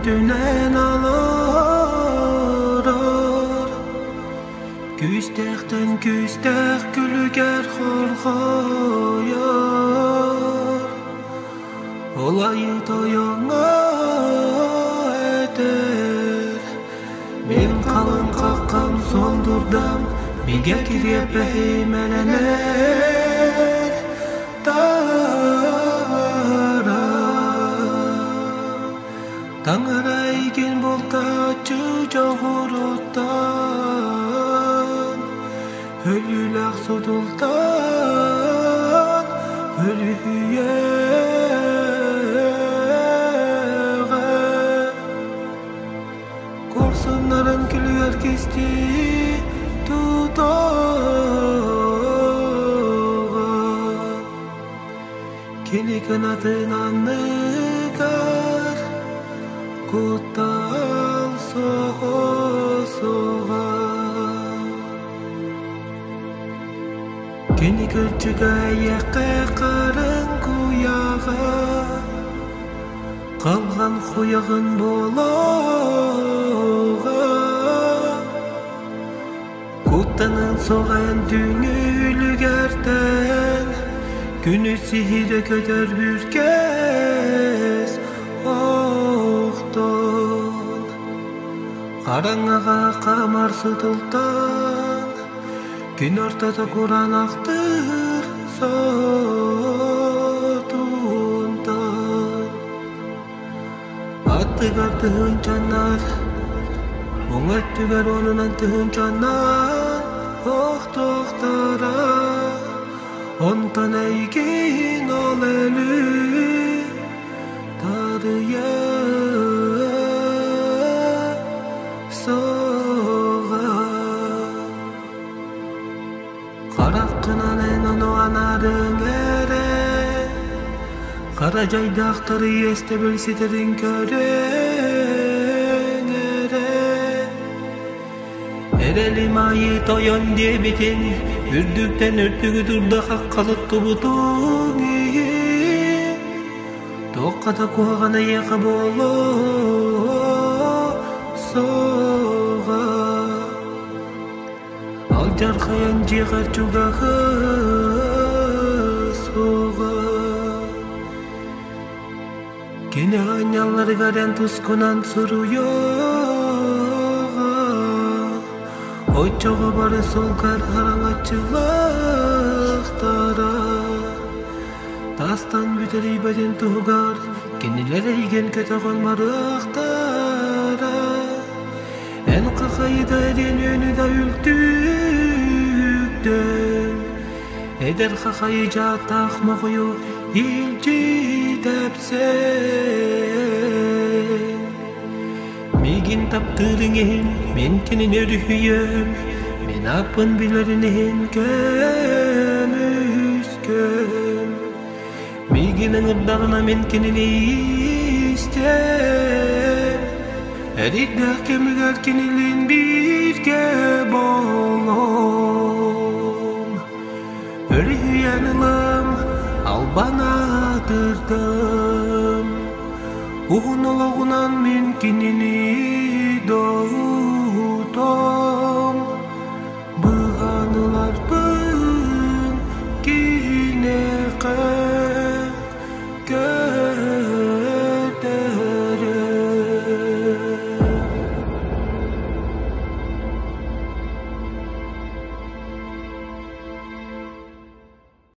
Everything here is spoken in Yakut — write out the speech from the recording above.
Көмөтүнэн олорор, Күүстээхтэн күүстээх күлүгэр хорҕойор, Ол айыы тойоҥҥо этэр, Мин халыҥ хаххам суон дурдам, бигэ кириэппэһим эрэнэр Таҥара. Таҥара эйигин бултааччы дьоҕуруттан, өлүүлээх сутултан өрүһүйүөҕэ. Курсуннарын күлүгэр кистии тутуоҕа. Кини кынатын анныгар куттал соҕосуҕа. Кини кырдьыга эйиэхэ харын куйаҕа, Халҕан хуйаҕын буолуоҕа. Куттанан соҕайан түүҥҥү үлүгэртэн Күнү сиһирэ көтөр бүркэс охтон Хараҥаҕа хамар сытылтан Күн ортото кураанахтыыр сотунтан Аттыгар тыһыынчаннар, уҥа өттүгэр уонунан тыһыынчаннар охтохторо, онтон эйигин ол өлүү тарыйа суоҕа. Хараххынан эн ону анаарыҥ эрэ, хара дьайдаахтары иэстэбил ситэрин көрүөҥ эрэ. Эрэлим айыы тойон диэбитин, үрдүктэн үрдүгү турда хаххалыттыбытыҥ иһин, туохха да куһаҕан эйиэхэ буолуо суоҕа. Алдьархайан дьиэҕэр чугаһы суоҕа. Кини аанньалларыгар эн тускунан суруйуоҕа. Оччоҕо бары суолгар хараҥаччылаахтара. Тастан бүтэрийбэтин туһугар кинилэр эйигин көтөҕөн барыахтара. Эн хахайыта эриэн үөнү да үлтүктэн, эдэр хахайы дьааттаах моҕойу илдьи тэпсэн. Миигин таптыырыҥ иһин мин кинини өрүһүйэм, мин ааппын билэрин иһин көмүскэм. Миигин ыҥырдаҕына мин кинини истэр, Эрийдээх кэмигэр кинилиин бииргэ буолуом. Өрүһүйэн ылам, албан аатырдым, Уһун олоҕунан мин кинини доҕутуом.